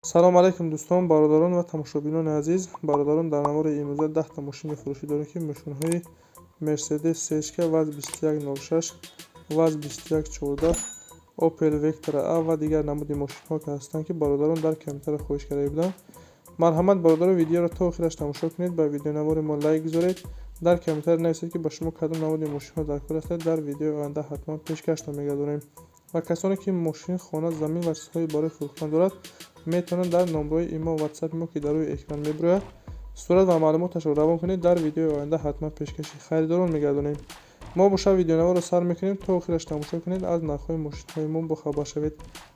Салом алейкум, дӯстон, бародарон ва тамошобинони азиз. Бародарон, дар навори имрӯза 10-та мошини фурӯшӣ дорем, ки мошинҳои Мерседес Сечка, ВАЗ 2106, ВАЗ 2114, Опел Вектра А ва дигар намуди мошинҳо ки ҳастанд, ки бародарон дар комментария хоҳиш карда буданд. Марҳамат, бародарон, видеоро то охираш тамошо кунед, ба видеонавори мо лайк гузоред, дар комментария нависед, ки ба шумо кадом намуди мошинҳо дар кор ҳастанд. Дар видеои оянда ҳатман пешкаштон мегардонем. Ва касоне ки мошин, хона, замин ва чизҳое барои фурӯхтан дорад, метавонанд дар номрои имо, ватсапи мо, ки дар рӯи экран мебирояд, сурат ва маълумоташро равон кунед. Дар видеои оянда ҳатман пешкаши харидорон мегардонем. Мо боша видеонаворро сар мекунем, то охираш тамошо кунед, аз нархҳои мошинҳои мо бохабар шавед.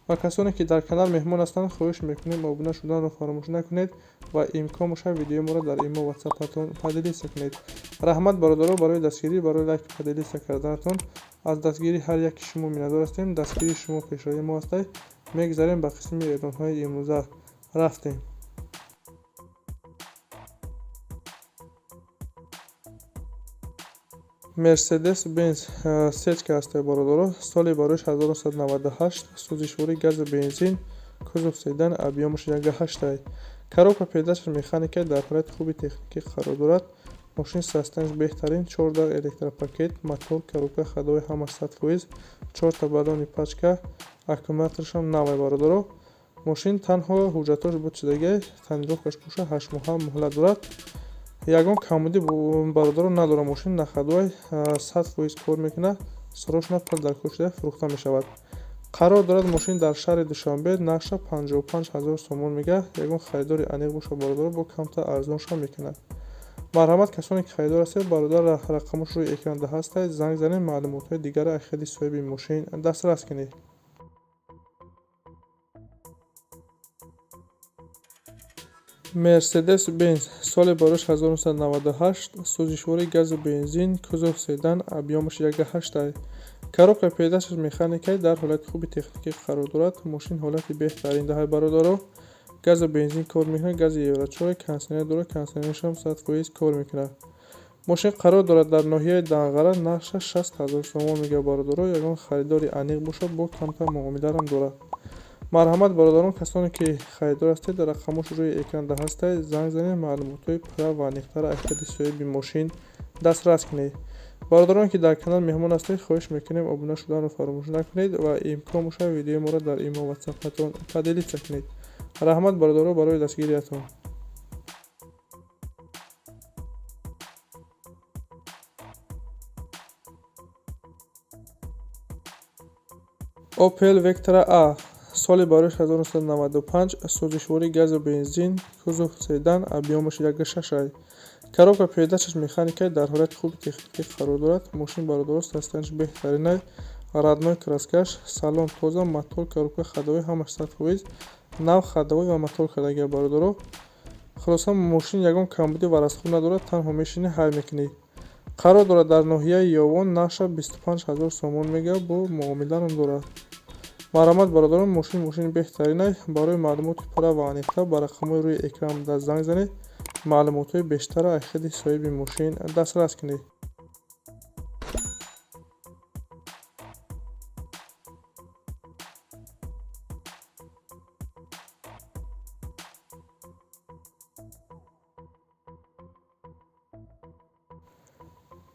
Ва касоне ки дар канал меҳмон ҳастанд, хоҳиш мекунем, обуна шуданро фаромӯш накунед ва имкон бошад, видеои моро дар имо, ватсапатон поделиться кунед. Раҳмат, бародаро, барои дастгирӣ, барои лайк, поделиться карданатон. Аз дастгирии ҳар яки шумо миннатдор ҳастем. Дастгирии шумо пешравии мо ҳастад. Мегзарем ба қисми эълонҳои имрӯза, рафтем. Мерседес Бенз Сечка ҳастед, бародаро. Соли бароиш 1998, сӯзишвории газу бензин, кузов седан, объёмаш 1,8. Коробка передачаш механика, дар ҳолати хуби техникӣ қарор дорад. Мошин состоянияш беҳтарин, чор дар электропакет, мотор, коробка, ходовой ҳамаш 100%, чорта баллони пачка, аккумуляторашам навай, бародаро. Мошин танҳо ҳуҷҷатҳош буд шудагиай, тонировкаш боша, 8 моҳа муҳлат дорад. Ягон камбудӣ, бародаро, надорад мошин, на ходовой, 100% кор мекунад. Срочно пул дар кор шуда, фурӯхта мешавад. Қарор дорад мошин дар шаҳри Душанбе, нархша 55 000 сомон мега. Ягон харидори аниқ бошад, бародаро, бо камтар арзоншам мекунад. Марҳамат, касоне ки харидор ҳастед, бародар, рақамош рӯи экранда ҳастад, занг занед, маълумотҳои дигарро аз худи соҳиби мошин дастрас кунед. Мерседес Бенз, соли барош 1998, сӯзишвории газу бензин, кузов седан, объёмаш 1,8. Коробка передачаш механика, дар ҳолати хуби техникӣ қарор дорад. Мошин ҳолати беҳтарин даҳай, бародаро. Газу бензин кор мекунад, гази евро 4, кондитсионер дорад, кондитсионерашам 100% кор мекунад. Мошин қарор дорад дар ноҳияи Данғара, нархша 60 000 сомон мега, бародаро. Ягон харидори аниқ бошад, бо камтар муомиларам дорад. Марҳамат, бародарон, касоне ки харидор ҳастед, рақамош рӯи экранда ҳастад, занг занед, маълумотҳои пурра ва аниқтар аз худи соҳиби мошин дастрас кунед. Бародарон, ки дар канал меҳмон ҳастед, хоҳиш мекунем, обуна шуданро фаромӯш накунед ва имкон бошад, видеои моро дар имо, ватсапатон поделиться кунед. Раҳмат, бародаро, барои дастгириятон. Опел Вектра А, соли бароиш 1995, сӯзишвории газу бензин, кузов седан, объёмаш 1,6. Коробка передачаш механика, дар ҳолати хуби техникӣ қарор дорад. Мошин, бародаро, состоянияш беҳтаринай, родной краскаш, салон тоза, мотор, коробка, ходовой ҳамаш 100%, нав ходовой ва мотор кардагия, бародаро. Хулоса, мошин ягон камбудӣ ва расход надорад, танҳо мешинӣ, ҳай мекунӣ. Қарор дорад дар ноҳияи Ёвон, нархша 25 000 сомон мега, бо муомиларам дорад. Марҳамат, бародарон, мошин мошини беҳтаринай. Барои маълумоти пурра ва аниқтар ба рақамҳои рӯи экран занг занед, маълумотҳои бештарро аз худи соҳиби мошин дастрас кунед.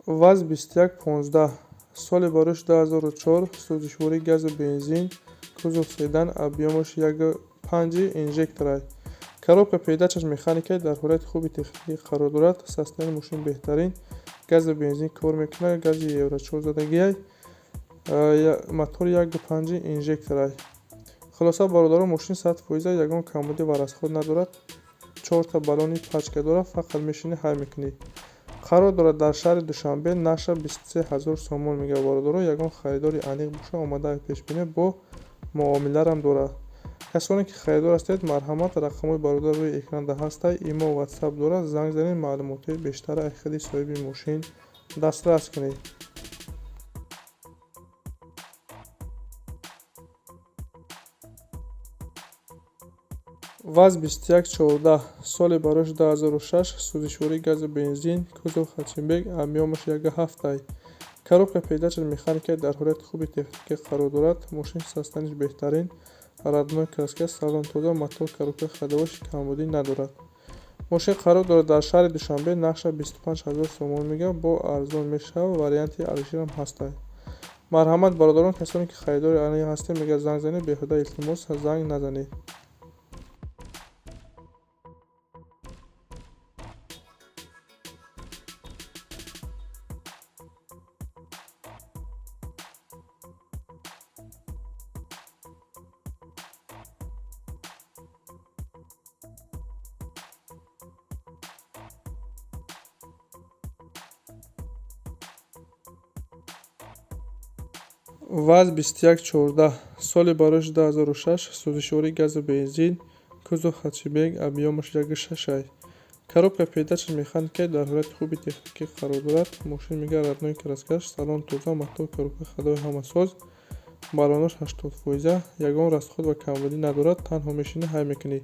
ВАЗ 2115, соли барош 2004, сӯзишвории газу бензин, кузов седан, объёмаш 1,5, инжекторай. Коробка передачаш механика, дар ҳолати хуби техникӣ қарор дорад. Состояние мошин беҳтарин, газу бензин кор мекунад, гази евро 4 задагиай, мотори 1,5, инжекторай. Хулоса, бародарон, мошин 100%, ягон камбудӣ ва расход надорад, чорта баллони пачка дорад, фақат мешинӣ, ҳай мекунӣ. Қарор дорад дар шаҳри Душанбе, нархша 23 000 сомон мега, бародаро. Ягон харидори аниқ боша, омада пешбинӣ, бо муомиларам дорад. Касоне ки харидор ҳастед, марҳамат, рақамҳои бародар рӯи экранда ҳастад, имо, ватсап дорад, занг занед, маълумотҳои бештарро аз худи соҳиби мошин дастрас кунед. ВАЗ 2114, соли барош 2006, сӯзишвории газу бензин, кузов хэтчбек, объёмаш 1,7. Коробка передачаш механика, дар ҳолати хуби техникӣ қарор дорад. Мошин состоянияш беҳтарин. Родной краска, салон тоза, мотор, коробка, ходовой ш камбудӣ надорад. Мошин қарор дорад дар шаҳри Душанбе, нархша 25 ҳазор сомон мега, бо арзон мешавад, варианти алиширам ҳастай. Марҳамат, бародарон, касоне ки харидори аниқ ҳастед, мега, занг занед, беҳуда, илтимос, занг назанед. ВАЗ 2114, соли барош 2006, сӯзишвории газу бензин, кузов хэтчбек, объём аш 1,6. Коробка передач механика, дар ҳолати хуби техникӣ қарор дорад. Мошин, мега, родной краска ш, салон тоза, мотор, коробка, ходовой ҳамасоз, баллонош 80%, ягон расход ва камбудӣ надорад, танҳо мешинӣ, ҳай мекунӣ.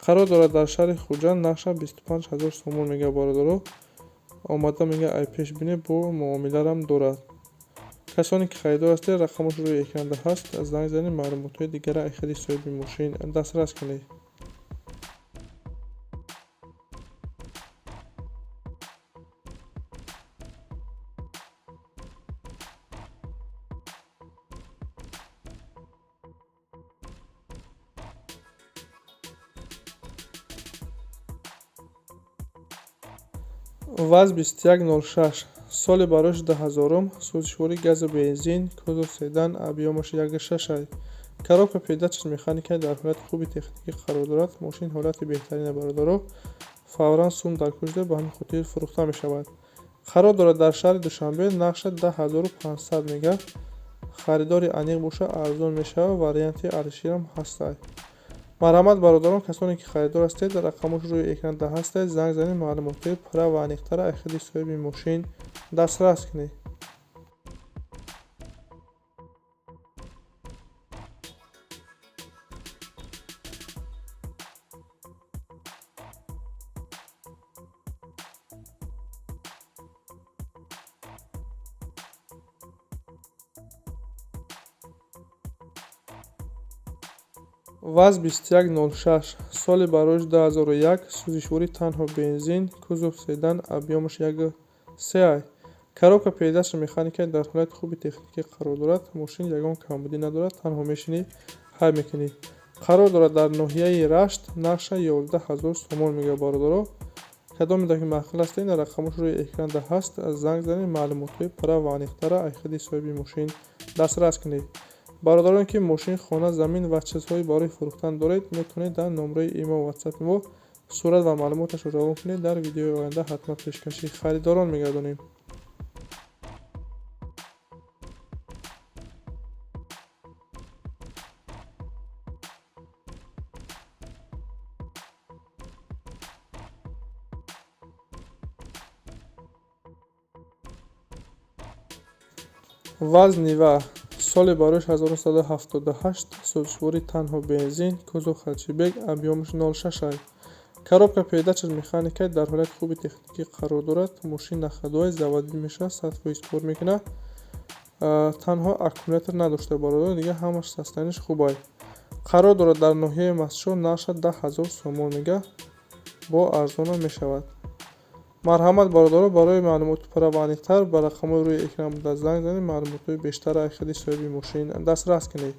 Қарор дорад дар шаҳри Хуҷанд, нархша 25 ҳазор сомон мега, бародаро. Омада, мега, ай пеш бинед, бо муомиларам дорад. Касоне ки харидор ҳастед, рақамош рӯи экранда ҳаст, занг занед, маълумотҳои дигара ай худи соҳиби мошин дастрас кунед. ВАЗ 2106, соли барош 2000, сӯзишвории газу бензин, кузов седан, объём аш 1,6. Коробка передач механика, дар ҳолати хуби техникӣ қарор дорад. Мошин ҳолати беҳтарина, бародаро. Фавран сум дар кушда, ба ҳамин хотир фурӯхта мешавад. Қарор дорад дар шаҳри Душанбе, нархша 10 500 мега. Харидори аниқ боша, арзон мешавад, варианти алиширам ҳастай. Марҳамат, бародарон, касоне ки харидор ҳастед, рақамош рӯи экранда ҳастед, занг занед, маълумотҳои пурра ва аниқтара ай худи соҳиби мошин дастрас кунед. ВАЗ 2106, соли барош 2001, сӯзишворӣ танҳо бензин, кузов седан, объём аш 1,3. Коробка передач механика, дар ҳолати хуби техникӣ қарор дорад. Мошин ягон камбудӣ надорад, танҳо мешинӣ, ҳай мекунӣ. Қарор дорад дар ноҳияи Рашт, нархша 11 000 сомон мега, бародаро. Кадоме ки маъқул ҳастед, рақамош рӯи экранда ҳаст, занг занед, маълумотҳои пурра ва аниқтара ай худи соҳиби мошин дастрас кунед. Бародарон, ки мошин, хона, замин ва чизҳое барои фурӯхтан доред, метавонед дар номраи имо, ватсапи мо сурат ва маълумоташро равон кунед, дар видеои оянда ҳатман пешкаши харидорон мегардонем. ВАЗ Нива, соли барош 1978, сӯзишворӣ танҳо бензин, кузов хэтчбек, объём аш 0,6. Коробка передач механика, дар ҳолати хуби техникӣ қарор дорад. Мошин на ходовой, заводить мешавад, 100% кор мекунад. Танҳо аккумулятор надошта, бародарон, дига ҳамаш состояние ш хубай. Қарор дорад дар ноҳияи Мастчоҳ, нархша 10 000 сомон мега, бо арзонам мешавад. Марҳамат, бародарон, барои маълумоти пурра ва аниқтар ба рақамҳои рӯи экран буда занг занед, маълумотҳои бештара ай худи соҳиби мошин дастрас кунед.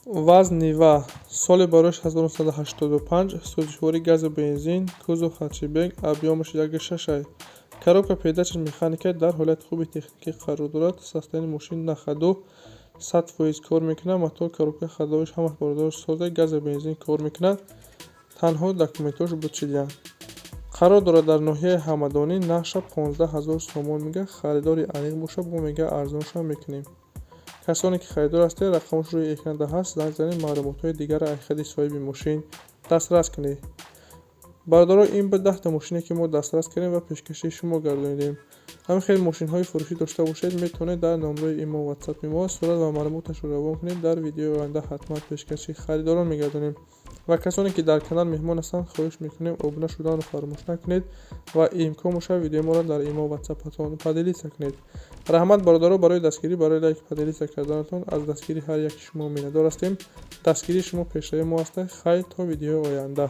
ВАЗ Нива, соли барош 1985, сӯзишвории газу бензин, кузов хэтчбек, объём аш 1,6. Коробка передач механика, дар ҳолати хуби техникӣ қарор дорад. Состояние мошин на ходу, 100% кор мекунад, мотор, коробка, ходовой ш ҳамаш, бародарош, соза, газу бензин кор мекунад, танҳо документҳош бучидаанд. Қарор дорад дар ноҳияи Ҳамадонӣ, нархша 15 000 сомон мега, харидори аниқ боша, бо, мега, арзоншам мекунем. Касоне ки харидор ҳастед, рақамош рӯи экранда ҳаст, занг занед, маълумотҳои дигарро ай худи соҳиби мошин дастрас кунед. Бародаро, ин буд 10-та мошине, ки мо дастрас кардем ва пешкаши шумо гардонидем. Ҳамин хел мошинҳои фурӯшӣ дошта бошед, метавонед дар номрои имо, ватсапи мо сурат ва маълумоташро равон кунед. Дар видеои оянда ҳатман пешкаши харидорон мегардонем. Ва касоне, ки дар канал меҳмон ҳастанд, хоҳиш мекунем, обуна шуданро фаромӯш накунед ва имкон бошад, видеои моро дар имо, ватсапатон поделиться кунед. Раҳмат, бародаро, барои дастгирӣ, барои лайк, поделиться карданатон. Аз дастгирии ҳар яки шумо миннатдор ҳастем. Дастгирии шумо пешравии мо аст. Хайр, то видеои оянда.